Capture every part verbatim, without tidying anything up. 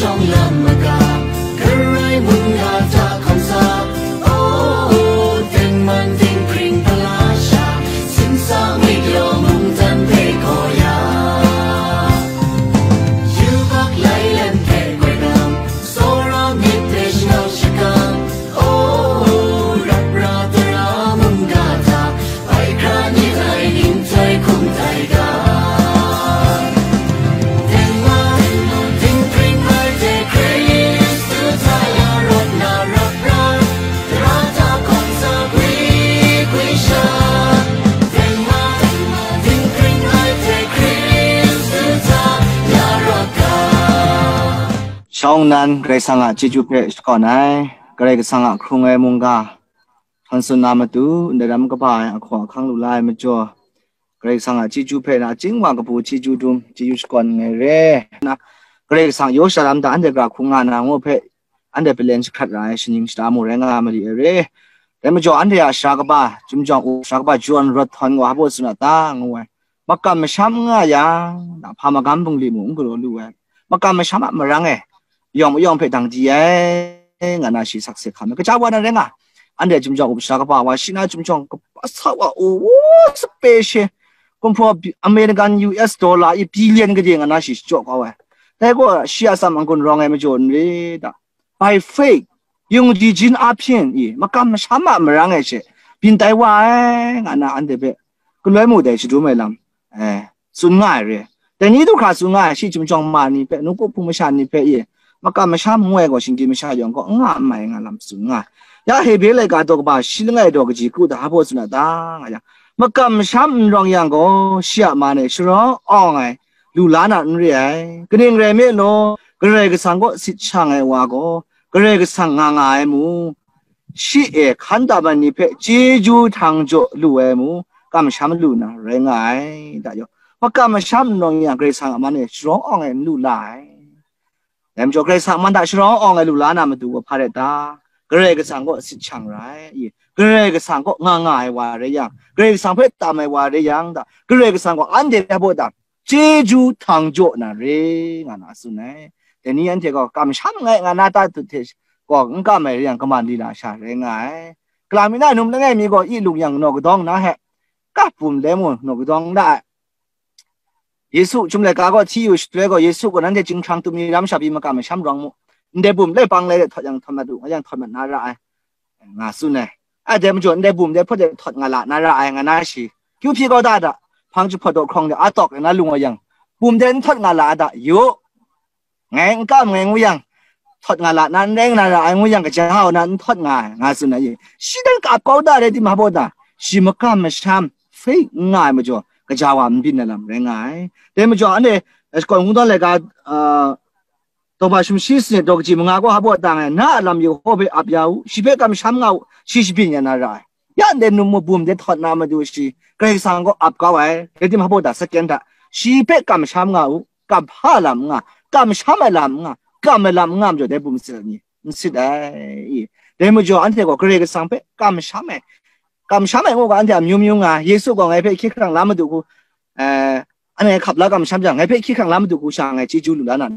Tawng lam maga, Karai mungga hta hkawm sa, o, tengman dinghpring pala sha, sing sa myit yaw mungdan hpe gaw ya. Yubak lai lam hpe goi nang, tsawra myit hte shangang shakang, o, rap ra tara mungga hta, bai hkra ni ai ning htoi hkum tai ga. Tengman, dinghpring ai hte Hkristu hta la rawt na rap ra, tara hta hkawm sa gwi gwi sha. Tengman, dinghpring ai hte Hkristu hta la rawt ga. Shawng nnan Karai Kasang a chyeju hpe shakawn ai, Karai Kasang a hkrung ai mungga, htawn tsun na matu, ndai lam kaba ai ahkaw ahkang lu la ai majaw, Karai Kasang a chyeju hpe na, achyin wa kabu chyeju dum, chyeju shakawn nngai re. Na, Karai Kasang yaw sha lam da, anhte gara hkung nga na ngu hpe, anhte palen jahkrat ra ai shaning shata mu rai nga ma li ai re. Dai majaw, anhte a sara kaba, Chyum Jawng U sara kaba John Rawt Htawn gaw hpa baw tsun a ta, ngu ai. Makam masham n nga yang, na hpa magam bungli mung n galaw lu ai. Makam masham a marang e, yawng mayawng hpe dang di ai, nga na shi sakse hkam ai. Kaja wa na rai nga, anhte Chyum Jawng U sara kaba wa, shi na Chyum Jawng kaba sa wa, o, sape she, kumhpraw bi-, American U S dollar i billion gade nga na shi shachyaw kau ai. Dai gaw shi a tsam n-gun rawng ai majaw n re da. By faith, yungdi jin a hpyen i, makam masham a marang e she, byin tai wa ai, nga na anhte hpe galoi mu dai shadum ai lam, eh, tsun nga ai re. Dai ni du hkra tsun nga ai, shi Chyum Jawng Ma ni hpe, nawku Hpung masha ni hpe i, makam masham ngu ai gaw, shinggyim masha yawng kaw n nga n mai nga lam tsun nga ai. Ya Hebre laika daw kaba shi langai daw kaji kru da, hpa baw tsun a ta, nga yang, makam masham n rawng yang gaw, shi a man e sharawng awng ai lu la na n re ai. Kaning rai nme law, Karai Kasang kaw sit shang ai wa gaw, Karai Kasang nga nga ai mu, shi e hkan tam ai ni hpe chyeju htang jaw lu ai mu, kamsham lu na rai nga ai. Da yaw, makam masham n rawng yang, Karai Kasang a man e sharawng awng ai n lu la ai. Dai majaw, Karai Kasang a man hta sharawng awng ai lu la na matu gaw hpa rai ta? Karai Kasang kaw sit shang ra ai. I, Karai Kasang kaw nga nga ai wa rai yang, Karai Kasang hpe tam ai wa rai yang, da, Karai Kasang gaw anhte hpa baw ta? Chyeju htang jaw na re, nga na tsun ai. Dai ni anhte gaw kamsham nngai nga na ta tut hte gaw n kam ai rai yang, kaman lila sha rai nga ai. Kalang mi na num langai mi gaw i lung yang naw kadawng na hte, kap bum dai mu naw kadawng da ai. Yesu chyum laika gaw hti yu shaloi gaw, Yesu gaw, nanhte chyinghkrang tum ni ram sha pyi makam masham rawng mu, ndai bum lai pang lai de htawt yang htawt mat u, nga yang htawt mat na ra ai, nga tsun ai. A dai majaw, ndai bum de hpawt de htawt nga la na ra ai, nga na shi. Kyu hpyi kau da da, hpang jahpawt daw hkrawng de a tawk na lung wa yang, bum de n htawt nga la a da, yu, ngai n kam ngai ngu yang, htawt nga la na n rai nga na ra ai ngu yang, kaja hau na n htawt nga ai, nga tsun ai. Shi dan kap kau da rai timung, hpa baw ta? Shi makam masham faith n nga ai majaw, kaja wa n byin ai lam rai nga ai. Dai majaw, anhte, eh, shakawn hkungdawn laika, ah, daw ba sumshi sanit daw kaji manga gaw hpa baw ta ngai, na a lam Yehowa hpe ap ya u, shi hpe kamsham nga u, shi shabyin ya na ra ai. Ya ndai num mu bum de htawt na matu shi Karai Kasang gaw ap kau ai, rai timung, hpa baw ta? Second hta, shi hpe kamsham nga u, kamhpa lam n nga, kamsham ai lam n nga, kam ai lam n nga majaw, dai bum sit ai ni? N sit ai. I, dai majaw, anhte gaw Karai Kasang hpe kamsham ai, kamsham ai ngu ga, anhte a myu myu nga, Yesu gaw ngai hpe hkye hkrang la madu hku, eh, anhte ngai hkap la kamsham jang, ngai hpe hkye hkrang la madu hku sha ngai chyeju lu la na.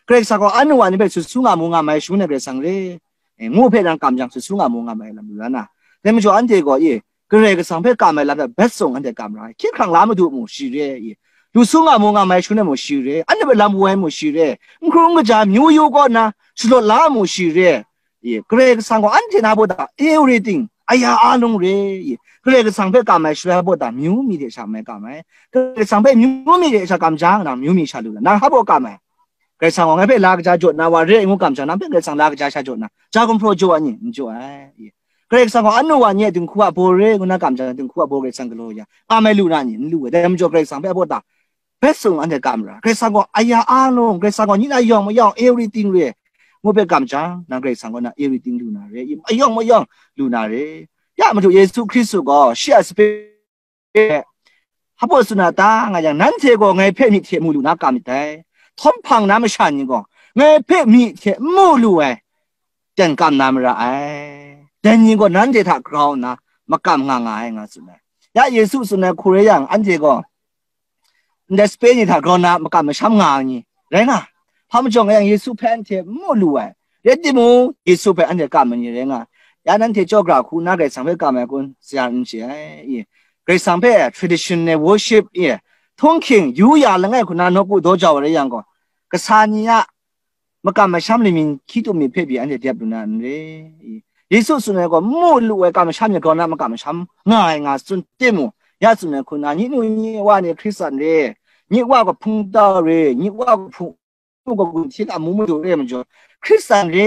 Karai Kasang gaw anu wa ni hpe sut su nga mu nga mai shangun ai Karai Kasang re, eh, ngu hpe nang kam jang, sut su nga mu nga mai lam lu la na. Dai majaw, anhte gaw, i, Karai Kasang hpe kam ai lam hta bet tsung anhte kam ra ai. Hkye hkrang la madu mu shi re, i, lu su nga mu nga mai shangun ai mu shi re, anhte hpe lam wu ai mu shi re, n hkru n kaja myu yu kaw nna shalawt la ai mu shi re, i, Karai Kasang gaw anhte na baw ta everything, aya a lung re, i, Karai Kasang hpe kam ai shaloi baw ta myu mi hte sha mai kam ai, Karai Kasang hpe myu mi hte sha kam jang, nang myu mi sha lu la, nang hpa baw kam ai. Karai Kasang gaw ngai hpe la kaja jaw na wa re ai ngu kam jang, nang hpe Karai Kasang la kaja sha jaw na, ja gumhpraw jaw ai ni? N jaw ai. Karai Kasang gaw anu wa ni a dinghku a baw re ngu na kam jang, dinghku a baw Karai Kasang galaw ya, kam ai lu na ni? N lu ai. Dai majaw, Karai Kasang hpe a baw ta? Bet tsung anhte kam ra. Karai Kasang gaw aya a lung, Karai Kasang gaw ni na yawng mayawng, everything re ngu hpe kam jang, nang Karai Kasang gaw na everything lu na re, i, mayawng mayawng lu na re. Ya Madu Yesu Hkristu gaw shi a sape hpa baw tsun a ta nga yang, nanhte gaw ngai hpe myit hte mu lu na kam myit dai. Htawm hpang na masha ni gaw ngai hpe myit hte n mu lu ai, dan kam na mara ai. Dai ni gaw nanhte hta grau nna makam nga nga ai, nga tsun ai. Ya Yesu tsun ai hku rai yang, anhte gaw ndai sape ni hta grau nna makam masham nga ai ni rai nga, Hpa majaw nga yang Yesu hpe anhte n mu lu ai. Rai timung, Yesu hpe anhte kam ai ni rai nga ai. Ya nanhte chyaw gara hku nna Karai Kasang hpe kam ai kun, sayan n chye ai. I, Karai Kasang hpe tradition ne worship, i, htunghking, yu ya langai hku nna nawku daw jau ai rai yang gaw, kasa ni a makam masham lamying hkyi tum myit hpe pyi anhte dep lu na n re. I, Yesu tsun ai gaw, mu lu ai kam masham ni grau na makam masham nga ai nga tsun timung, ya tsun ai hku nna, nyi nu nyi wa ni Hkristan re, nyi wa gaw hpung tau re, nyi wa gaw hpung nu gaw gun htin a mu madu re majaw, Hkristan re,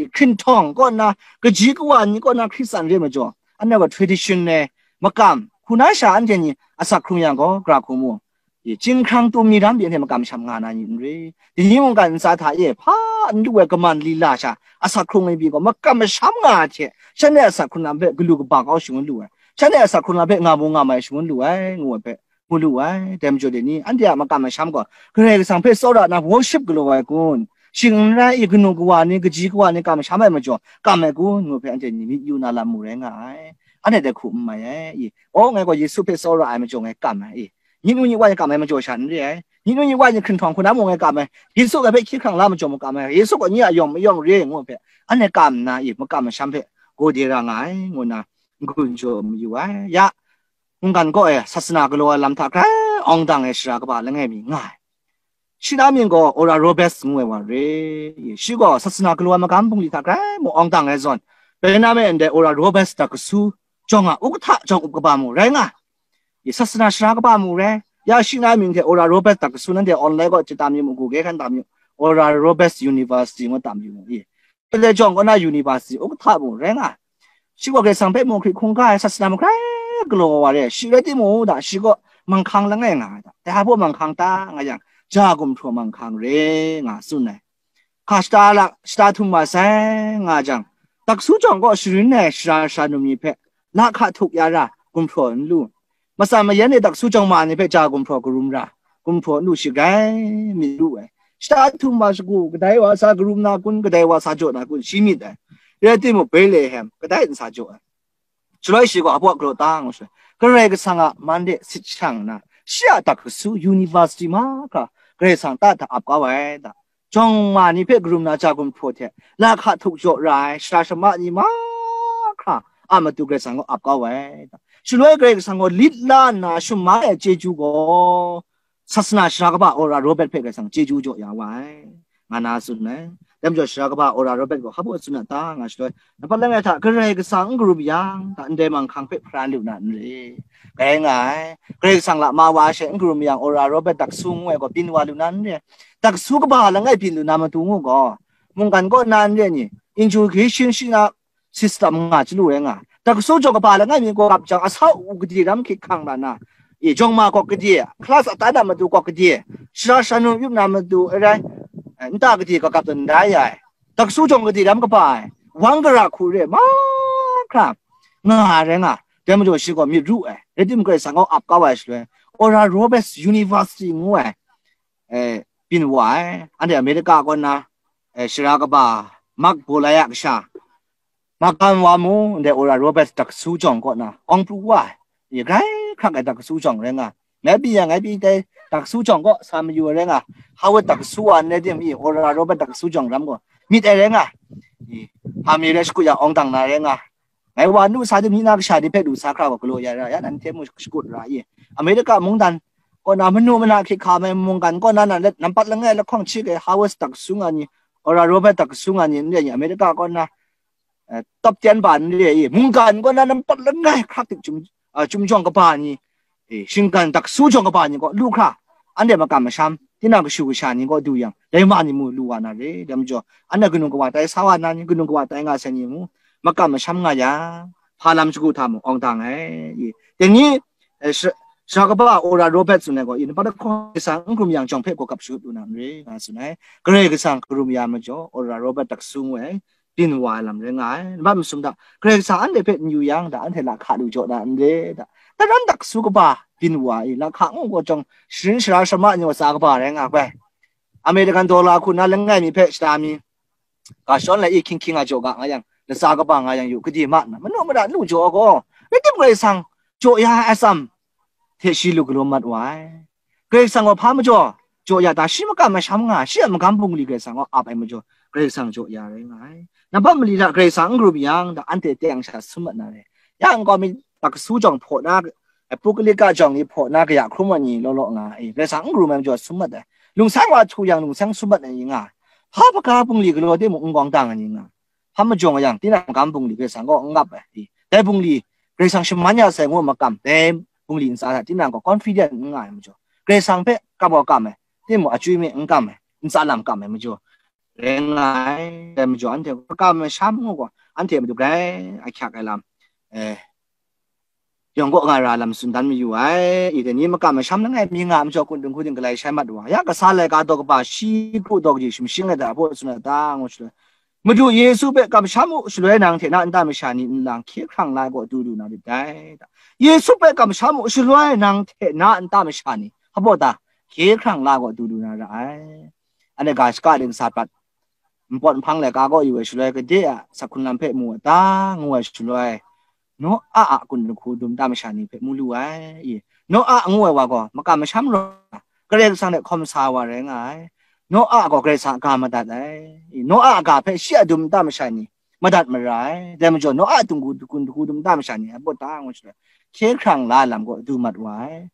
hkrinhtawng kaw nna, kaji kawa ni kaw nna Hkristan re majaw, anhte gaw tradition ne, makam, hku na sha anhte ni asak hkrung yang gaw, gara hku mu. I, chyinghkrang tum mi ram pyi anhte makam masham nga na ni n re. Dai ni mungkan ntsa hta e, hpa n lu ai kaman lila sha, asak hkrung ai pyi gaw, makam masham nga ai hte, shanhte asak hkrung lam hpe galu kaba kau shangun lu ai, shanhte asak hkrung lam hpe nga mu nga mai shangun lu ai, ngu ai hpe, mu lu ai. Dai majaw dai ni, anhte a makam masham gaw, Karai Kasang hpe tsawra nna worship galaw ai kun? Shing n rai i, kanu kawa ni, kaji kawa ni kam masham ai majaw, kam ai kun? Ngu hpe anhte ni myit yu na lam mu rai nga ai. Anhte dai hku n mai ai. I, aw, ngai gaw Yesu hpe tsawra ai majaw ngai kam ai. I, nyi nu nyi wa ni kam ai majaw sha n re ai. Nyi nu nyi wa ni hkrinhtawng hku na mung ngai kam ai. Yesu hpe hkyi hkrang la majaw mung kam ai. Yesu gaw nyi a yawng mayawng re ngu hpe, anhte kam nna i, makam masham hpe gode ra nga ai, ngu nna n-gun jaw mayu ai. Ya, mungkan kaw e sasana galaw ai lam hta grai awng dang ai sara kaba langai mi nga ai. Shi na mying gaw Oral Roberts ngu ai wa re. Shi gaw sasana galaw ai magam bungli hta grai mung awng dang ai zawn, Benjamin ndai Oral Roberts daikasu jawng a ukahta jawng up kaba mung rai nga ai. Sasana sara kaba mung rai. Ya, shi na mying hte Oral Roberts daikasu nanhte online kaw chye tam yu mu, Google hkan tam yu, Oral Roberts University ngu tam yu mu. College jawng kaw na university ukahta mung rai nga ai. Shi gaw Karai Kasang hpe mung hkrit hkungga ai, sasana mung grai galaw wa re. Shi rai timung, da, shi gaw manghkang langai nga ai da. Dai hpa baw manghkang ta nga yang, ja gumhpraw manghkang re nga tsun ai. Hka shata la, shata htum wa sai nga jang, daikasu jawng kaw sharin ai sara sara num ni hpe lahka htuk ya ra gumhpraw n lu. Matsan mayan e daikasu jawng ma ni hpe ja gumhpraw karum ra, gumhpraw n lu shi grai myit lu ai. Shata htum wa shagu, kadai wa sa karum na kun, kadai wa sa jaw na kun, shi myit ai. Rai timung, Betlehem, kadai n sa jaw ai. Shaloi shi gaw hpa galaw ta ngu shaloi, Karai Kasang a man de sit shang nna, shi a daikasu university mahkra Karai Kasang ta hta ap kau ai da. Jawng ma ni hpe karum na ja gumhpraw hte, lahka htuk jaw ra ai sara shamai ni mahkra a matu Karai Kasang gaw ap kau ai. Shaloi Karai Kasang gaw lit la nna shum mai ai chyeju gaw, sasana sara kaba Oral Roberts hpe Karai Kasang chyeju jaw ya wa ai, nga na tsun ai. Dai majaw sara kaba Oral Roberts gaw hpa baw tsun a ta nga shaloi, nampat langai hta Karai Kasang n karum yang, da, ndai manghkang hpe hparan lu na n re. Rai nga ai. Karai Kasang lama wa she n karum yang, Oral Roberts daikasu ngu ai gaw byin wa lu na n re. Daikasu kaba langai byin lu na matu ngu gaw, mungkan kaw na n re ni, education shi na system nga chyalu rai nga. Daikasu jawng kaba langai mi gaw gap jang, asau u gade ram hkit hkang na na, e, jawng ma gawk gade, class atan na matu gawk gade, sara sara num yup na matu arai, e, nta gade gap gap tawn da ya ai. Daikasu jawng gade ram kaba ai, wang gara hku re mahkra nga ai rai nga. Dai majaw shi gaw myit ru ai, rai timung Karai Kasang gaw ap kau ai shaloi, Oral Roberts University ngu ai, e, byin wa ai. Anhte America kaw na, e, sara kaba Mark Bolai a kasha, Makan wa mu, ndai Oral Roberts daikasu jawng kaw na awng pru wa ai, i grai hkrak ai daikasu jawng rai nga. Ngai pyi yang, ngai pyi dai daikasu jawng kaw sa mayu ai rai nga. Harvard daikasu wa n rai tim i, Oral Roberts daikasu jawng ram gaw myit ai rai nga. I, hpa mi rai shakut ya awng dang na rai nga. Ngai wa nu sa tim ni na kasha ni hpe lu sa hkra gaw galaw ya ra, ya nan hte mu shakut ra i. America mungdan kaw na manu mana hkrit hka ai mungkan kaw na nan let nampat langai lahkawng chye ai Harvard daikasu nga ni, Oral Roberts daikasu nga ni, n rai ni America kaw na, eh, top ten ba n re i, mungkan kaw na nampat langai hkrak tik chyum, ah, chyum jawng kaba ni, eh, shinggan daikasu jawng kaba ni kaw lu hkra, anhte makam masham, tinang kashu kasha ni kaw du yang, dai ma ni mu lu wa na re, dai majaw, anhte kanu kawa tai sa wa na ni, kanu kawa tai nga sai ni mu, makam masham nga yang, hpa lam shagu hta mung awng dang ai, i, dai ni, eh, sha-, sara kaba Oral Roberts tsun ai gaw, i, nampat lahkawng sa n hkrum yang jawng hpe gaw gap shut lu na n re, nga tsun ai. Karai Kasang hkarum ya majaw, Oral Roberts daikasu ngu ai, byin wa ai lam rai nga ai. Nambat masum hta, Karai Kasang anhte hpe n yu yang, da, anhte lahka lu jaw na n re, da. Daram daikasu kaba byin wa ai, lahka ngu gaw jawng, sharin sara shamai ni wa tsa kaba rai nga ai. American dollar hku na langai mi hpe shada mi, ga shawn lai i hkying hkying a jaw ga nga yang, latsa kaba nga yang yu, gade ma nna, manu mara n lu jaw ai gaw, rai tim Karai Kasang jaw ya ai atsam hte shi lu galaw mat wa ai. Karai Kasang gaw hpa majaw, jaw ya ta, shi makam masham nga, shi a magam bungli Karai Kasang gaw ap ai majaw, Karai Kasang jaw ya rai nga ai. Nambat mali hta Karai Kasang n karup yang, da anhte teng sha sum mat na re. Ya nkau mi taksu jawng hpaw na, Epukalika jawng ni hpaw na kaya hkrum ai ni law law nga ai. Karai Kasang n karup ai majaw sum mat ai. Lungsang wa htu yang lungsang sum mat ai ni nga ai. Hpa hpaga bungli galaw de mung n gawng dang ai ni nga ai. Hpa majawng yang, tinang magam bungli Karai Kasang gaw n ngap ai. Dai bungli, Karai Kasang shaman ya sai ngu makam, dai bungli ntsa hta tinang gaw confident n nga ai majaw, Karai Kasang hpe kap gaw kam ai, timung achyoi mi n kam ai, ntsa lam kam ai majaw, rai nga ai. Dai majaw, anhte makam masham ngu gaw, anhte madu grai ahkyak ai lam, eh, yawng kaw nga ra lam tsun dan mayu ai. I dai ni makam masham langai mi nga ai majaw, kun dinghku ting galai shai mat wa, ya kasa laika daw kaba shi kru daw kaji shim shing ai da, abaw tsun ai da, ngu shaloi, Madu Yesu hpe kamsham u, shaloi nang hte na nta masha ni nlang hkye hkrang la ai gaw du lu na lit dai. Yesu hpe kamsham u, shaloi nang hte na nta masha ni, hpa baw ta, hkye hkrang la ai gaw du lu na ra ai. Anhte ga shaka ding sa prat, npawt nhpang laika gaw yu ai shaloi, gade a sak hkrun lam hpe mu ai ta, ngu ai shaloi, Noa a kun dinghku dum nta masha ni hpe mu lu ai. I, Noa ngu ai wa gaw makam masham rawng, Karai Kasang hte hkawm sa wa rai nga ai. Noa gaw Karai Kasang a ga madat ai. I, Noa a ga hpe shi a dum nta masha ni madat mara ai. Dai majaw, Noa a dinghku, kun dinghku dum nta masha ni a baw ta ngu shaloi, hkye hkrang la ai lam gaw du mat wa ai.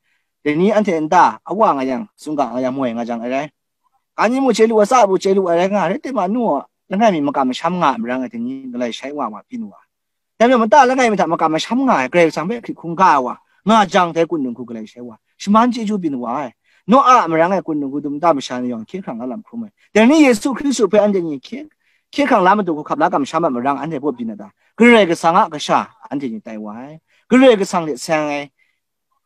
Dai ni anhte nta awa nga yang, sungga nga yang, moi nga jang ai rai. Ga ni mung chye lu ai, tsa mung chye lu ai rai nga ai, rai timung, nu a langai mi makam masham nga ai marang e, dai ni galai shai wa wa byin wa ai. Dai majaw, mata langai mi hta makam masham nga ai, Karai Kasang hpe hkrit hkungga ai wa, nga jang dai kun dinghku galai shai wa, shaman chyeju byin wa ai. Noa a marang e kun dinghku dum nta masha ni yawng hkye hkrang la lam hkrum ai. Dai ni Yesu Hkristu hpe anhte ni hkye, hkye hkrang la matu hku hkap la kamsham ai marang anhte baw byin ai ta? Karai Kasang a kasha anhte ni tai wa ai. Karai Kasang hte seng ai,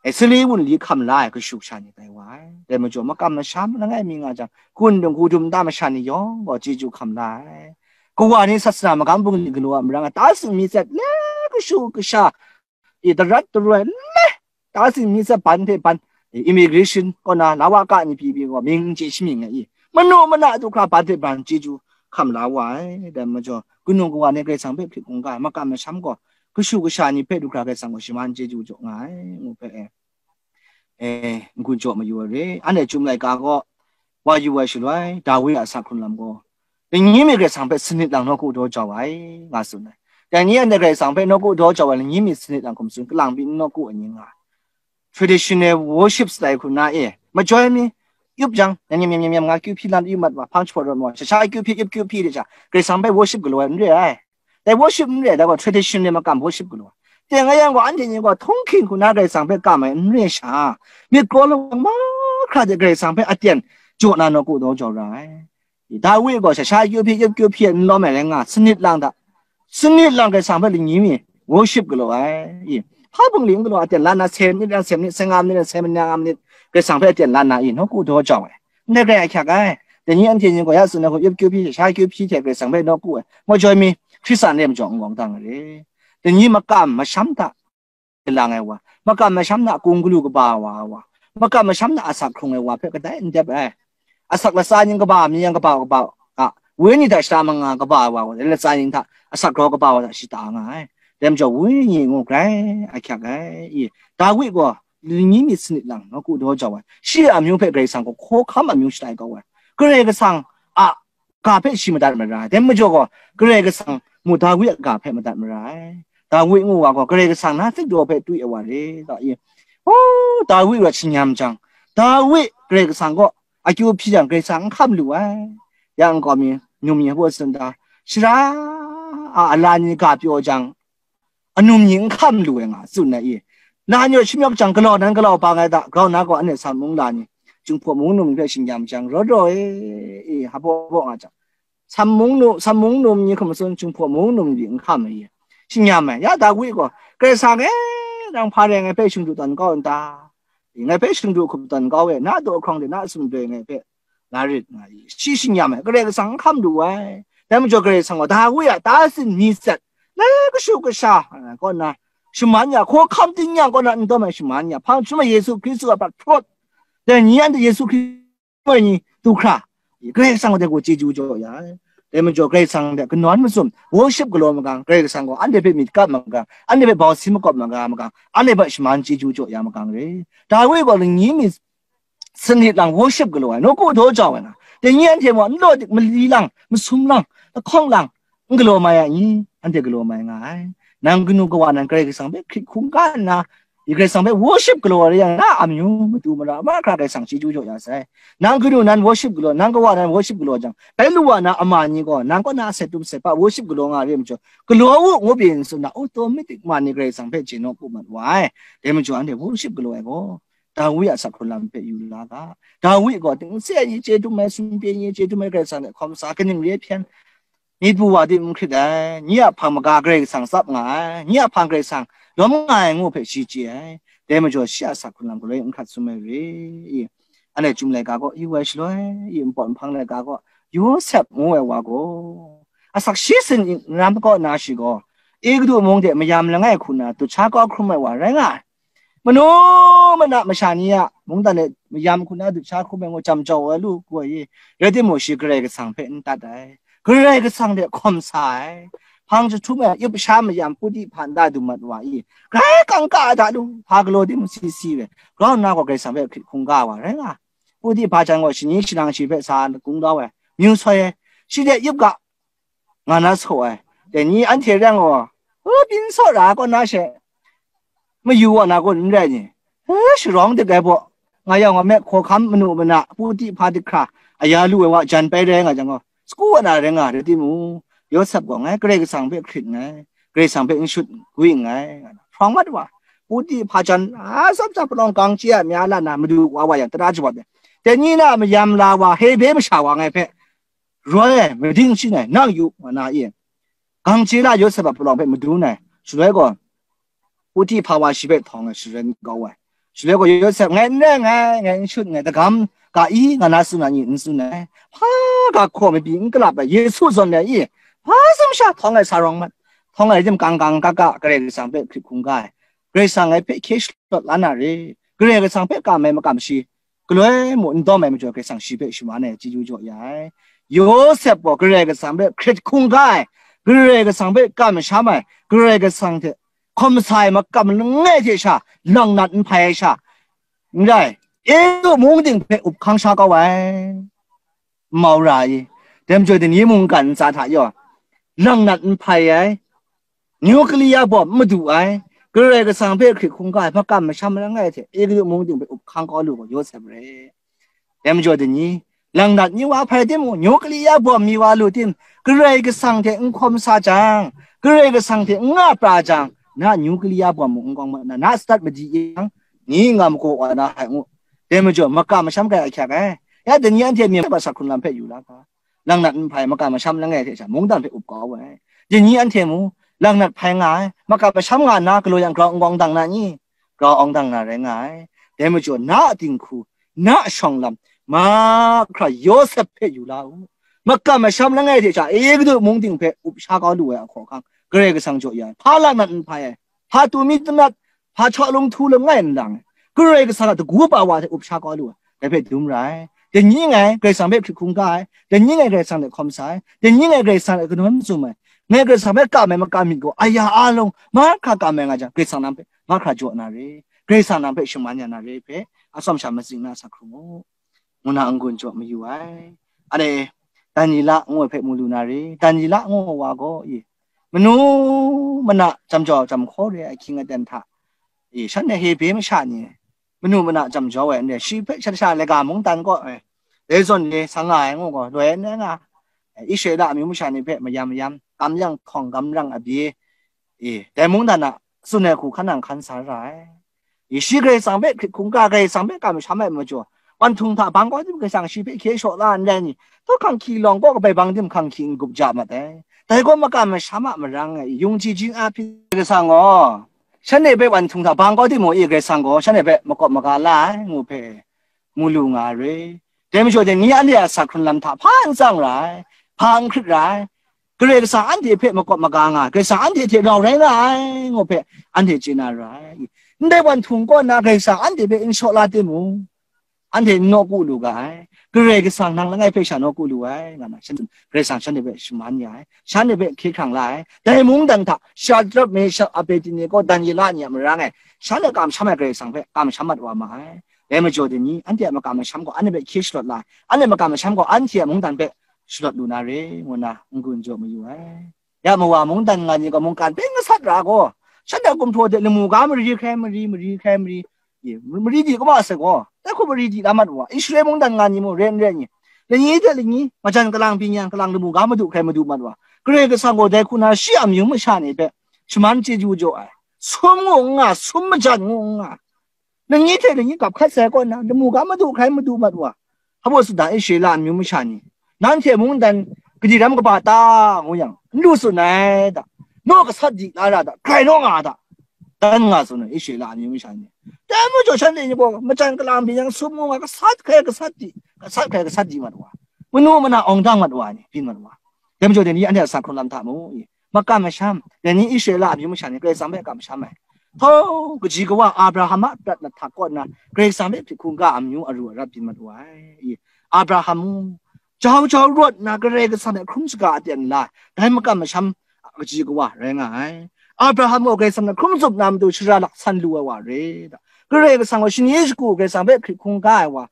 e, sali wunli hkam la ai kashu kasha ni tai wa ai. Dai majaw, makam masham langai mi nga jang, kun dinghku dum nta masha ni yawng gaw chyeju hkam la ai. Kawa ni sasana magam bungli galaw a marang e, ta sing mi tsat le kashu kasha, i, darat daroi le, ta sing mi tsat ban hte ban, i, immigration kaw na, la wa ka ni pyi pyi gaw, mying n chye shamying ai, i, manu mana du hkra ban hte ban chyeju hkam la wa ai. Dai majaw, kanu kawa ni Karai Kasang hpe hkrit hkungga ai, makam masham gaw, kashu kasha ni hpe du hkra Karai Kasang gaw shaman chyeju jaw nga ai, ngu hpe, e, e, n-gun jaw mayu ai re. Anhte Chyum laika gaw wa yu ai shaloi, Dawi a asak hkrun lam gaw, lani mi Karai Kasang hpe sanit lang nawku daw jau ai, nga tsun ai. Dai ni anhte Karai Kasang hpe nawku daw jau ai lani mi sanit lang hkum tsun, kalang pyi n nawku ai ni nga ai. Traditional worship style hku na e, majoi mi, yup jang, nyam nyam nyam nyam nga kyu hpyi lam yu mat wa, hpang jahpawt rawt ma wa, sha sha kyu hpyi, yup kyu hpyi de sha, Karai Kasang hpe worship galaw ai n re ai. Dai worship n re ai, dai gaw traditional makam worship galaw ai. Teng a yang gaw, anhte ni gaw htunghking hku na Karai Kasang hpe kam ai n re ai sha, myit kraw lawang mahkra de Karai Kasang hpe aten jaw na nawku daw jau ra ai. Dawi gaw sha sha kyu hpyi, yup kyu hpyi n lawm ai rai nga, sanit lang hta, sanit lang Karai Kasang hpe lani mi worship galaw ai. I, hpa bungli n galaw, aten la nna, se minit, se minit, se nga minit, se minit, nga minit, Karai Kasang hpe aten la nna, i, nawku daw jau ai. Ndai grai ahkyak ai. Dai ni anhte ni gaw ya tsun ai hku, yup kyu hpyi, sha kyu hpyi hte Karai Kasang hpe nawku ai. Majoi mi, Hkristan re majaw n gawng dang ai re. Dai ni makam masham hta lang ai wa, makam masham hta kung galu kaba wa ai wa, makam masham hta asak hkrung ai wa hpe kadai n dep ai. Asak latsa ning kaba mi yang kaba kaba a, wenyi hta shada manga kaba ai wa gaw, dai latsa ning hta asak grau kaba wa hta shada nga ai. Dai majaw, wenyi ngu grai ahkyak ai. I, Dawi gaw lani mi sanit lang nawku daw jau ai. Shi a amyu hpe Karai Kasang gaw hkawhkam amyu shatai kau ai. Karai Kasang a ga hpe shi madat mara ai. Dai majaw gaw, Karai Kasang mu Dawi a ga hpe madat mara ai. Dawi ngu wa gaw, Karai Kasang na tsik daw hpe twi ai wa re, ta i. O, Dawi gaw shi nyam jang, Dawi Karai Kasang gaw akyu hpyi jang, Karai Kasang n hkam lu ai. Ya nkau mi, num mi hpaw tsun ta, shara a ala ni ga pyaw jang, anum ni n hkam lu ai nga tsun ai i. Na ni gaw shi myawk jang, galau nan galau bang ai da, grau na gaw anhte Sam mung la ni, Jinghpaw mung num ni hpe shinggyam jang, rawt raw e, i, hpaw baw nga jang, Sam mung nu, Sam mung num ni hkum tsun, Jinghpaw mung num ni n hkam ai i. Shinggyam ai, ya Dawi gaw, Karai Kasang e, nang hpa rai ngai hpe shingdu tawn kau n ta? Ngai hpe shingdu hkup tawn kau e, na daw hkrawng de na sumdoi ngai hpe la rit nga i. Shi shinggyam ai, Karai Kasang n hkam lu ai. Dai majaw Karai Kasang gaw Dawi a ta sin mi tsat, lai kashu kasha, a, kaw nna, shaman ya, hkawhkam ting yang kaw nna n dawm ai shaman ya, hpang jahtum ai Yesu Hkristu a prat hprawt, dai ni anhte Yesu Hkristu ai ni du hkra, Karai Kasang de gaw chyeju jaw ya ai. Dai majaw Karai Kasang de kanawn mazum, worship galaw magang, Karai Kasang gaw anhte hpe myit kap magang, anhte hpe bau si makawp magang, magang, anhte hpe shaman chyeju jaw ya magang re. Dawi gaw lani mi sanit lang worship galaw ai, nawku daw jau ai nga. Dai ni anhte mung n law dik, mali lang, masum lang, lahkawng lang, n galaw mai ai ni? Anhte galaw mai nga ai. Nang kanu kawa nan Karai Kasang hpe hkrit hkungga nna, Karai Kasang hpe worship galaw ai rai yang, na amyu matu mara mahkra Karai Kasang chyeju jaw ya sai. Nang kanu nan worship galaw, nang kawa nan worship galaw jang, bai lu wa na ama ni gaw nang kaw na a set tum set pa worship galaw nga re ai majaw, galaw u, ngu byin tsun na, automatic ma ni Karai Kasang hpe chye nawku mat wa ai. Dai majaw anhte worship galaw ai gaw, Dawi a asak hkrun lam hpe yu la ga. Dawi gaw, dingse ni chye dum ai, sumpe ni chye dum ai Karai Kasang hte hkawm sa, kaning re ai hpyen, myit bu wa di n hkrit ai, nyi a hpang maga Karai Kasang tsap nga ai, nyi a hpang Karai Kasang lawm nga ai ngu hpe shi chye ai. Dai majaw shi a asak hkrun lam galoi n hkrat sum ai re i? Anhte chyum laika gaw yu ai shaloi i, npawt nhpang laika gaw Yawsep ngu ai wa gaw, asak shi sin n ram kaw na shi gaw, Egutu mung de mayam langai hku na dut sha kau hkrum ai wa rai nga ai. Manu mana masha ni a mungdan e mayam hku na dut sha hkrum ai ngu jam jau ai lu gaw i, rai timung, shi Karai Kasang hpe n tat ai, Karai Kasang de hkawm sa ai, hpang jahtum ai yup sha mayam Puti hpa nta dum mat wa i, grai kangka ai hta lu, hpa galaw timung si si ai, grau nna gaw Karai Kasang hpe hkrit hkungga ai wa rai nga ai. Puti hpa jan gaw shani shanang shi hpe sa kungdaw ai, myu soi ai, shi de yup ga nga na saw ai. Dai ni anhte reng gaw, u, byin saw ra kaw na she, mayu wa na kun n rai ni? E, sharawng dik ai baw, nga yawng a me hkawhkam manu mana, Puti hpa dik hkra, aya lu ai wa jan pai rai nga jang gaw, saku wa na rai nga, rai timung, Yawsep gaw ngai Karai Kasang hpe hkrit nngai, Karai Kasang hpe n shut gwi nngai, hprawng mat wa, Puti hpa jan, a, tsawp tsap palawng gang chye a mya la na madu wa wa yang, tara jawat ai. Dai ni na mayam la wa, Hebre masha wa ngai hpe, roi ai, mading shin ai, nang yu, nga na i, gang chye la Yawsep a palawng hpe madun ai, shaloi gaw, Puti hpa wa shi hpe htawng ai, sharen kau ai. Shaloi gaw Yawsep, ngai n rai nngai, ngai n shut nngai, dagam ga i, nga na tsun ai ni n tsun ai, hpa ga hkaw mabyi n kalap ai, Yesu zawn ai i, hpa sumsha htawng ai sa rawng mat, htawng ai rim kang kang ka ka Karai Kasang hpe hkrit hkungga ai, Karai Kasang ngai hpe hkye shalawt la na re, Karai Kasang hpe kam ai makam shi, galoi mung n dawm ai majaw Karai Kasang shi hpe shaman ai chyeju jaw ya ai. Yawsep gaw Karai Kasang hpe hkrit hkungga ai, Karai Kasang hpe kamsham ai, Karai Kasang hte hkawm sa ai makam langai hte sha, langnat n hpai ai sha, n rai, Egutu mung ting hpe up hkang sha kau ai, mau ra ai. Dai majaw, dai ni mungkan ntsa hta yaw, langnat n hpai ai, nuclear bomb n madu ai, Karai Kasang hpe hkrit hkungga ai, makam masham langai hte Egutu mung ting hpe up hkang kau lu gaw Yawsep re. Dai majaw, dai ni, langnat ni wa hpai timung, nuclear bomb mi wa lu tim, Karai Kasang hte n hkawm sa jang, Karai Kasang hte n nga pra jang, na nuclear bomb mung n kawng mat na, na start madi yang, ni nga magaw wa na hai ngu. Dai majaw, makam masham kai ahkyak ai. Ya, dai ni anhte myit ba sa hkrun lam hpe yu la ga. Langnat n hpai, makam masham langai hte sha mungdan hpe up kau ai. Dai ni anhte mung, langnat hpai nga ai, makam masham nga nna, galaw yang grau n kawng dang na ni? Grau awng dang na rai nga ai. Dai majaw, na a dinghku, na a shawng lam, mahkra Yawsep hpe yu la u. Makam masham langai hte sha Egutu mung ting hpe up sha kau lu ai a hkawhkang, Karai Kasang jaw ya ai. Hpa langnat n hpai ai, hpa tu mi tanat, hpa chaw lung htu langai n lang ai, Karai Kasang a dagu pa wa hte up sha kau lu ai, dai hpe dum ra ai. Dai ni ngai Karai Kasang hpe hkrit hkungga ai, dai ni ngai Karai Kasang hte hkawm sa ai, dai ni ngai Karai Kasang hte kanawn tsun ai, ngai Karai Kasang hpe kam ai makam myit gaw aya a lung mahkra kam ai nga jang, Karai Kasang nang hpe mahkra jaw na re, Karai Kasang nang hpe shaman ya na re hpe, atsawm sha matsing na sa hkrum u, ngu na n-gun jaw mayu ai. Anhte Daniela ngu ai hpe mu lu na re, Daniela ngu ai wa gaw, i, manu mana jam jau jam hkaw re ai ahkying aten hta, i, shanhte Hebre masha ni, manu mana jam jau ai, anhte shi hpe shat sha laika mungdan kaw, e, dai zawn ni sa nga ai ngu gaw, loi n rai nga, e, Israela amyu masha ni hpe mayam mayam, kam yang hkawng, kam rang abye, e, dai mungdan a tsun ai hku hkan nang hkan sa ra ai. I, shi Karai Kasang hpe hkrit hkungga, Karai Kasang hpe kamsham ai majaw, wan htung hta bang kaw tim Karai Kasang shi hpe hkye shaw la n rai ni? Taw hkang hkyi lawng kaw kabai bang tim hkang hkyi n-gup ja mat ai. Dai gaw makam masham a marang ai, yung ji jing a hpyi Karai Kasang gaw, shanhte hpe wan htung hta bang kaw timung i Karai Kasang gaw shanhte hpe makawp maga la ai ngu hpe mu lu nga ai re. Dai majaw dai ni anhte a asak hkrun lam hta hpa n tsang ra ai, hpa n hkrit ra ai, Karai Kasang anhte hpe makawp maga nga ai, Karai Kasang anhte hte rau rai nga ai ngu hpe anhte chye na ra ai. Ndai wan htung kaw nna Karai Kasang anhte hpe n shaw la timung, anhte n nawku lu ga ai. Karai Kasang nang langai hpe sha nawku lu ai, nga na, shan, Karai Kasang shanhte hpe shaman ya ai, shanhte hpe hkye hkrang la ai. Dai mungdan hta Shadrak, Meshak, Abednego, Daniela ni a marang e, shanhte kamsham ai Karai Kasang hpe kamsham mat wa ma ai. Dai majaw dai ni, anhte a makam masham gaw anhte hpe hkye shalawt la ai, anhte a makam masham gaw anhte a mungdan hpe shalawt lu na re, ngu nna n-gun jaw mayu ai. Ya mawa mungdan nga ni gaw mungkan hpe ngasat ra gaw, shanhte a gumhpraw de lamu ga mari hkrai mari, mari hkrai mari, ye, mari di kaba sai gaw, dai hku mari di la mat wa, Israel mungdan nga ni mung ren ren ni, lani hte lani, majan kalang, byin-yan kalang, lamu ga madu hkrai madu mat wa, Karai Kasang gaw dai hku na shi a amyu masha ni hpe shaman chyeju jaw ai, sum ngu n nga, sum majan ngu n nga, lani hte lani gap hkat sai kaw nna, lamu ga madu hkrai madu mat wa, hpa baw tsun da, Israela amyu masha ni, nanhte mungdan kadi ram kaba ta? Ngu yang, n lu tsun ai da, naw gasat di la ra da, grai naw nga da, dan nga tsun ai, Israela amyu masha ni. Dai majaw shanhte ni gaw majan kalang byin-yan sum ngu nga, gasat hkrai gasat di, gasat hkrai gasat di mat wa, manu mana awng dang mat wa ni byin mat wa. Dai majaw dai ni anhte a sa hkrung lam hta mu, makam masham, dai ni Israela amyu masha ni Karai Kasang hpe kamsham ai. Htaw, kaji kawa Abraham a prat lahtak kaw nna Karai Kasang hpe hprit hkungga amyu aru arap byin mat wa ai. Abraham mung, jau jau rawt nna Karai Kasang hte hkrum shaga aten la, dai makam masham a kaji kawa rai nga ai. Abraham gaw Karai Kasang hte hkrum zup na matu shara laksan lu ai wa re da. Karai Kasang gaw shani shagu Karai Kasang hpe hprit hkungga ai wa,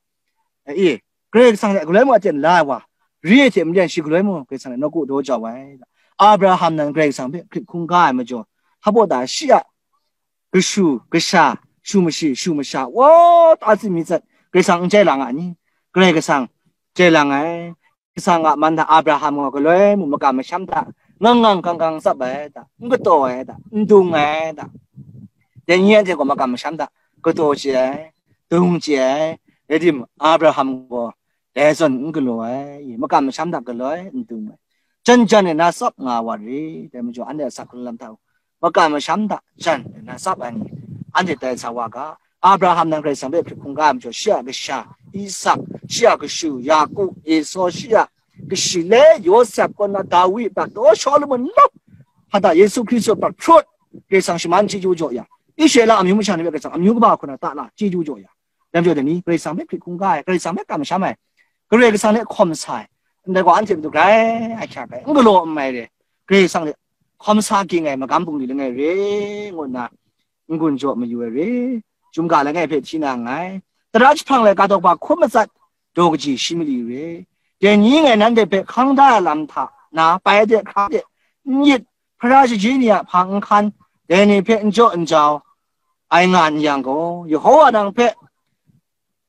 e, Karai Kasang hte galoi mung aten la ai wa, re hte maren shi galoi mung Karai Kasang hte nawku daw jau ai. Abraham nan Karai Kasang hpe hprit hkungga ai majaw, hpa baw ta shi a kashu kasha, shu mashi, shu masha, wa, ta tsi mi tsat, Karai Kasang n chye lang a ni? Karai Kasang chye lang ai. Karai Kasang a man hta Abraham gaw galoi mung makam masham hta ngang ngang kang kang tsap ai da, n kataw ai da, n dung ai da. Dai ni anhte gaw makam masham hta kataw chye ai, dung chye ai, rai tim, Abraham gaw dai zawn n galaw ai, makam masham hta galoi n dung ai, jan jan e na tsap nga wa re. Dai majaw, anhte a sa hkrung lam hta makam masham hta jan e na tsap ai ni, anhte tai sa wa ga. Abraham nan Karai Kasang hpe hprit hkungga ai majaw, shi a kasha Isak, shi a kashu Yaku, Esau, shi a kashi le Yawsep kaw na Dawi, prat taw Shawlumon, lawp hta Yesu Hkristu prat hkrut, Karai Kasang shaman chyeju jaw ya, Israela amyu masha ni hpe Karai Kasang amyu kaba hku na ta la chyeju jaw ya, dai majaw dai ni, Karai Kasang hpe hprit hkungga ai, Karai Kasang hpe kamsham ai, Karai Kasang hte hkawm sa ai, ndai gaw anhte matu grai ahkyak ai, n galaw n mai re, Karai Kasang hte hkawm sa ging ai magam bungli langai re, ngu nna n-gun jaw mayu ai re, chyum ga langai hpe hti na nngai. Tara jahprang laika daw ba hkum matsat, daw kaji shi mali re. Dai ni ngai nanhte hpe hkang da ai lam hta na pai de hkra de n yit, hpara shaji ni a hpang n hkan, dai ni hpe n jaw n jau ai nga n yang gaw, Yehova nang hpe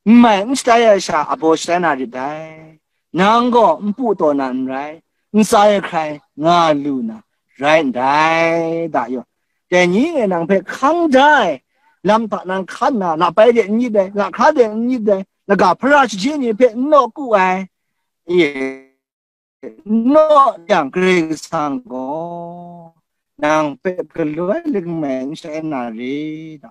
n mai n shatai ai sha abaw shatai na rit dai. Nang gaw npu taw na n rai, ntsa e hkrai nga lu na rai ndai, da yaw. Dai ni ngai nang hpe hkang da ai lam hta nang hkan nna, lapai de n yit dai, lahkra de n yit dai, laga hpara shaji ni hpe n nawku ai, e, n naw yang, Karai Kasang gaw nang hpe galoi langai n shatai na re, da.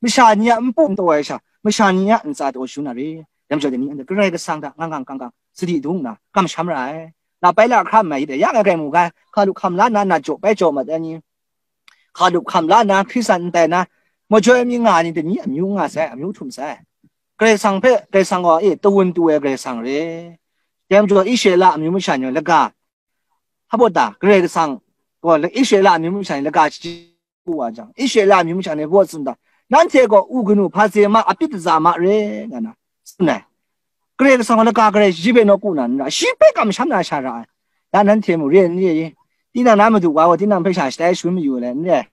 Masha ni a npu n taw ai sha, masha ni a ntsa taw shu na re. Dai majaw dai ni, anhte Karai Kasang hta ngang ngang kang kang sadi dung nna kamsham ra ai. Lapai lahkra n mai yit dai, ya ngai grai mu ga, hkalup hkam la nna, nat jaw bai jaw mat ai ni, hkalup hkam la nna, Hkristan n tai na, majoi mi nga ai ni, dai ni amyu n nga sai, amyu htum sai. Karai Kasang hpe, Karai Kasang gaw, e, tawun tu ai Karai Kasang re. Dai majaw, Israela amyu masha ni laga, hpa baw ta, Karai Kasang gaw Israela amyu masha ni laga chyeju wa jang, Israela amyu masha ni hpa baw tsun ta, nanhte gaw u kanu hpaze ma, apyit aza ma re, nga na tsun ai. Karai Kasang gaw laga garai shaji hpe nawku na n ra, shi hpe kamsham na sha ra ai. Ya nanhte mung re n re i? Tinang na madu wa gaw tinang hpe sha shatai shangun mayu ai n re?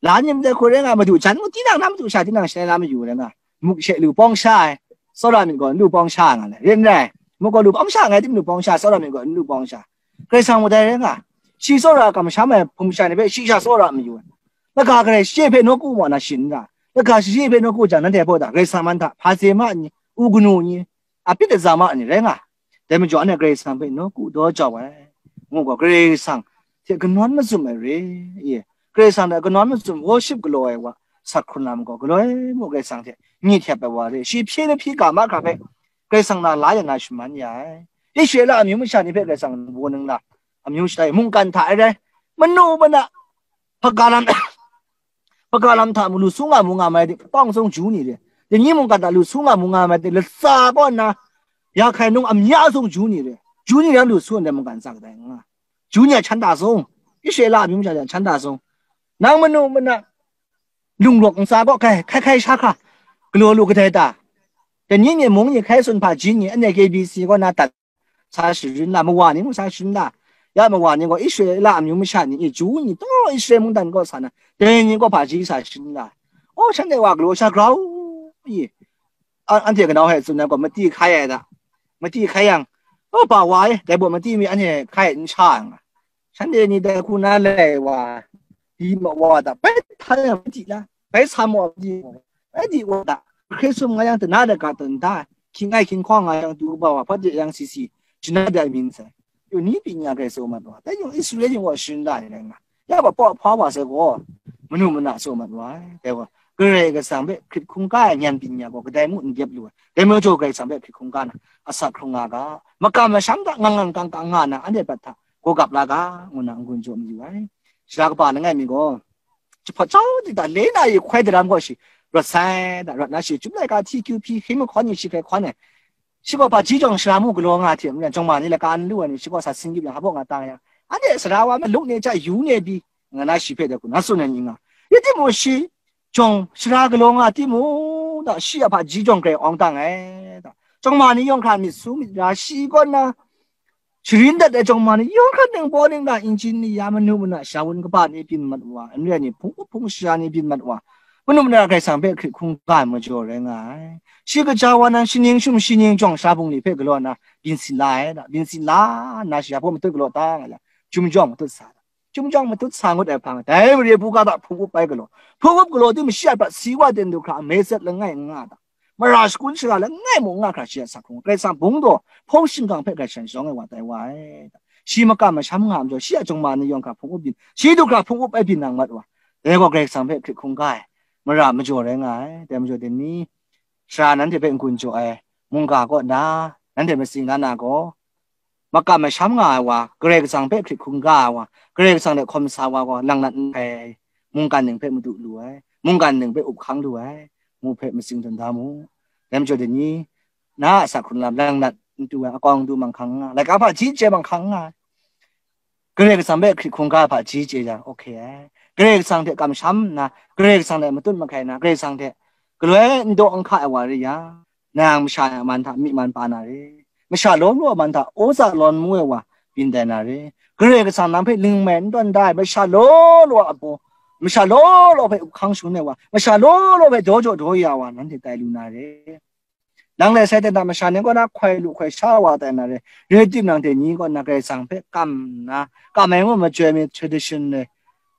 La ni madat hku rai nga, madu jan mung tinang na madu sha tinang shatai la mayu ai rai nga. Muk she lu pawng sha ai, tsawra myit gaw n lu pawng sha nga le, rai n rai? Muk gaw lu pawng sha nga ai, tim lu pawng sha, tsawra myit gaw n lu pawng sha. Karai Kasang mung dai rai nga, shi tsawra kamsham ai hpung masha ni hpe shi sha tsawra mayu ai. Laga garai shaji hpe nawku ma na shin n ra? Laga shaji hpe nawku jang, nanhte hpaw ta Karai Kasang man hta hpaze ma ni, u kanu ni, apyit aza ma ni rai nga. Dai majaw, anhte Karai Kasang hpe nawku daw jau ai, ngu gaw, Karai Kasang hte kanawn mazum ai re, e, Karai Kasang hte kanawn mazum worship galaw ai wa, sak hkrun lam gaw, galoi mung Karai Kasang hte myit hkyep ai wa re, shi hpyi lahpyi ga mahkra hpe Karai Kasang na la ya na shaman ya ai. Israela amyu masha ni hpe Karai Kasang wunning la, amyu shatai mungkan hta e rai, manu mana, hpaga lam, hpaga lam hta mung lu su nga mu nga mai de, pawng sung Ju ni re, dai ni mungkan hta lu su nga mu nga mai de, latsa kaw nna, ya hkai nung amya sung Ju ni re, Ju ni rai lu su ndai mungkan ntsa kadai nga, Ju ni a chanda sung, Israela amyu masha ni a chanda sung, nang manu mana, lungrawk ntsa kaw hkai, hkai hkai sha hkra, galaw lu kadai ta? Dai ni myi mung ni hkai tsun hpaji ni, anhte K B C kaw na dat sa sharin la, mawa ni mung sa sharin la, ya mawa ni gaw Israela amyu masha ni, Ju ni taw Israel mungdan kaw sa na, dai ni kaw hpaji sa sharin la. O, shanhte wa galaw sha grau i, a-, anhte kanau hpe tsun ai gaw, mati hkai ai da, mati hkai yang, o, pa wa e, dai baw mati mi anhte hkai n sha ai nga. Shanhte ni dai hku na lai wa, di ma wa da, bai htan yang bai di la, bai sa ma wa di, bai di wa da, hkri sum nga yang dana da ga dun da, hkying ai hkying hkawng nga yang du kaba wa, hpa de yang si si, jana de ai mying sai. Yu ni pyi nya grai tso mat wa, dai yung Israel yung wa sharin la ai rai nga, ya gaw paw hpa wa sai gaw, manu mana tso mat wa ai, dai wa, Karai Kasang hpe hkrit hkungga ai nyan byin ya gaw, kadai mung n dep lu ai, dai majaw Karai Kasang hpe hkrit hkungga na, asak hkrung nga ga, makam masham hta ngang ngang kang kang nga na, anhte prat hta, gawgap la ga, ngu na n-gun jaw mayu ai. Sara kaba langai mi gaw, jahpawt jau di da, le na yi hkoi daram gaw shi, rawt sai da, rawt na shi, Chyum laika hti kyu hpyi, hkying mahkawn ni shi hpe hkawn ai. Shi gaw hpaji jawng sara mu galaw nga hte maren, jawng ma ni laka n lu ai ni, shi gaw sa sin gyip yang, hpa nga ta yang, anhte sara wa maluk ni hta yu ne pyi, nga na shi hpe dai hku na tsun ai ni nga. Ya timung shi, jawng sara galaw nga timung, da, shi a hpaji jawng grai awng tang ai, da. Jawng ma ni yawng hkra myit su myit ra, shi kaw na sharin dat ai jawng ma ni yawng hkra ningbaw ningla, injin ni ya, manu mana, shawun kaba ni byin mat wa, n rai ni, hpung up hpung sara ni byin mat wa, manu mana Karai Kasang hpe hkrit hkungga ai majaw rai nga ai. Shi kaja wa nan, shi ning shum shi ning jawng sara bungli hpe galaw na, byin sin la ai, da, byin sin la nna, shi a hpaw matut galaw ta nga yang, Chyum jawng matut sa, da. Chyum jawng matut sa ngut ai hpang, dai mare buga hta hpung up bai galaw. Hpung up galaw tim, shi a prat si wa ten du hkra, ame zat langai n nga da, mara shakun shara langai mung n nga hkra, shi a sak hkrung, Karai Kasang bungdaw hpawng shingkang hpe grai shan shawng ai wa tai wa ai. Shi makam masham nga ai majaw, shi a jawng ma ni yawng hkra hpung up byin, shi du hkra hpung up ai byin nang mat wa, dai gaw Karai Kasang hpe hkrit hkungga ai mara majaw rai nga ai. Dai majaw dai ni, sara nanhte hpe n-gun jaw ai mungga kaw na, nanhte matsing na na gaw, makam masham nga ai wa, Karai Kasang hpe hkrit hkungga ai wa, Karai Kasang hte hkawm sa wa gaw, langnat n hpai ai, mungkan ning hpe madu lu ai, mungkan ning hpe up hkang lu ai, ngu hpe matsing dun da mu. Dai majaw dai ni, na a asak hkrung lam langnat n tu ai, akawng du manghkang n nga, laika hpaji chye manghkang n nga ai. Karai Kasang hpe hkrit hkungga hpaji chye yang, oke ai. Karai Kasang hte kamsham nna, Karai Kasang hte matut mahkai na, Karai Kasang hte galoi n daw n hka ai wa rai yang, nang masha a man hta myi man pa na re. Masha law law a man hta aw za lawn mu ai wa byin tai na re. Karai Kasang nang hpe ling mai n tawn da ai masha law law a baw, masha law law hpe up hkang shangun ai wa, masha law law hpe daw jaw daw ya wa, nanhte tai lu na re. Nang le sai ten hta masha ni kaw na hkoi lu hkoi sha wa tai na re. Rai tim nang dai ni kaw na Karai Kasang hpe kam nna, kam ai ngu majoi mi tradition le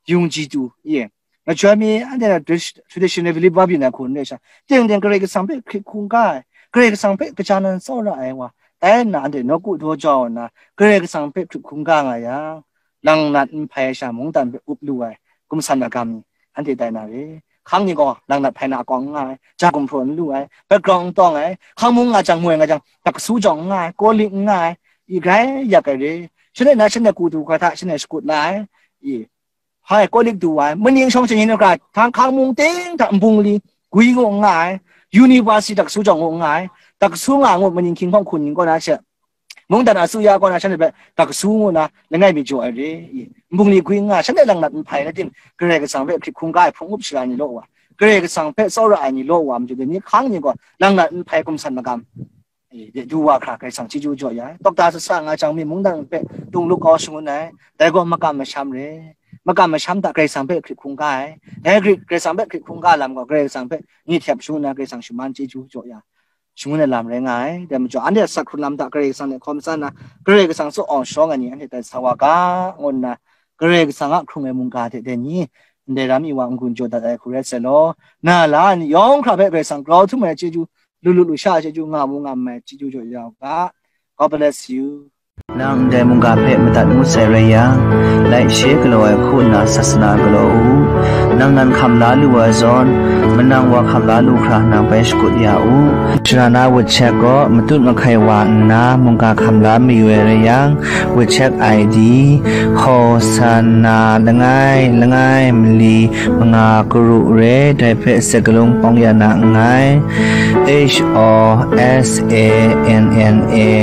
yung ji tu, ye. Majoi mi anhte na tradi-, tradition le believe wa byin ai hku n re sha. Ting ting Karai Kasang hpe hkrit hkungga ai, Karai Kasang hpe kaja nan tsawra ai wa, tai nna anhte nawku daw jau nna, Karai Kasang hpe hkrit hkungga nga yang, langnat n hpai ai sha mungdan hpe up lu ai, gumsan agam ni, anhte tai na re. Hkang ni gaw langnat hpai na akawng n nga ai, ja gumhpraw n lu ai, background n tawng ai, hkang mung nga jang, moi nga jang, daksu jawng n nga ai, kawlik n nga ai, i grai yak ai re. Shanhte na shanhte ku du hkra hta shanhte shakut la ai, i, hai, kawlik du wa ai, maning shawng shanyin hkra, hkang, hkang mung ting hta nbungli gwi ngu n nga ai, university daksu jawng ngu n nga ai, daksu nga ngu maning hkying hpawng hkun ning kaw na she, mungdan asuya kaw na shanhte hpe daksu ngu na langai mi jaw ai re. I, nbungli gwi n nga, shanhte langnat n hpai na tim, Karai Kasang hpe hkrit hkungga ai hpung up sara ni law wa, Karai Kasang hpe tsawra ai ni law wa, majaw dai ni hkang ni gaw langnat n hpai gumsan magam, e, de du wa hkra Karai Kasang chyeju jaw ya ai. Tawkta sasa nga jang mi mungdan hpe tung lup kau shangun ai, dai gaw makam masham re. Makam masham hta Karai Kasang hpe hkrit hkungga ai. Dai hkrit, Karai Kasang hpe hkrit hkungga lam gaw Karai Kasang hpe ngit hkyep shangun ai, Karai Kasang shaman chyeju jaw ya shangun ai lam rai nga ai. Dai majaw, anhte a sak hkrung lam hta Karai Kasang hte hkawm san na, Karai Kasang tsaw awng shawng ai ni anhte tai sa wa ga, ngu nna, Karai Kasang a hkrung ai mungga hte dai ni, ndai ram i wa n-gun jaw dat ai hku rai sai law, na la ai ni yawng hkra hpe Karai Kasang grau htum ai chyeju, lu lu lu sha ai chyeju, nga mu nga mai chyeju jaw ya u ga. God bless you. Nang ndai mungga hpe madat ngut sai rai yang, laishe galaw ai hku nna sasana galaw u. Nang nan hkam la lu ai zawn, manang wa hkam la lu hkra nang bai shakut ya u. Sara na WeChat gaw matut mahkai wa nna mungga hkam la mayu ai rai yang, WeChat I D, Hosanna langai langai mali manga karu re, dai hpe sakalung pawng ya na nngai. H O S A N N A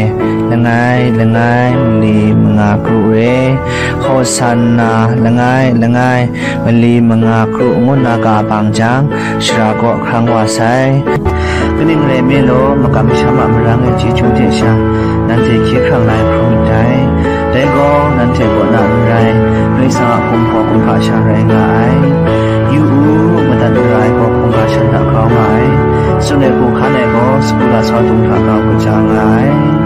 langai langai mali manga karu re, Hosanna langai langai mali manga karu ngu na ga bang jang, sara kaw hkrang wa sai. Kaning rai nme law, makam masham a marang e chyeju de sha, nanhte hkye hkrang na ai hkrum myit dai. Dai gaw, nanhte kaw na n rai, Karai Kasang a hkum gaw kumhpa sha rai nga ai. Yu u, madat mara ai gaw hkungga shan hta grau nga ai. Tsun ai hku hkan ai gaw, sagu lasau dung hta grau kaja nga ai.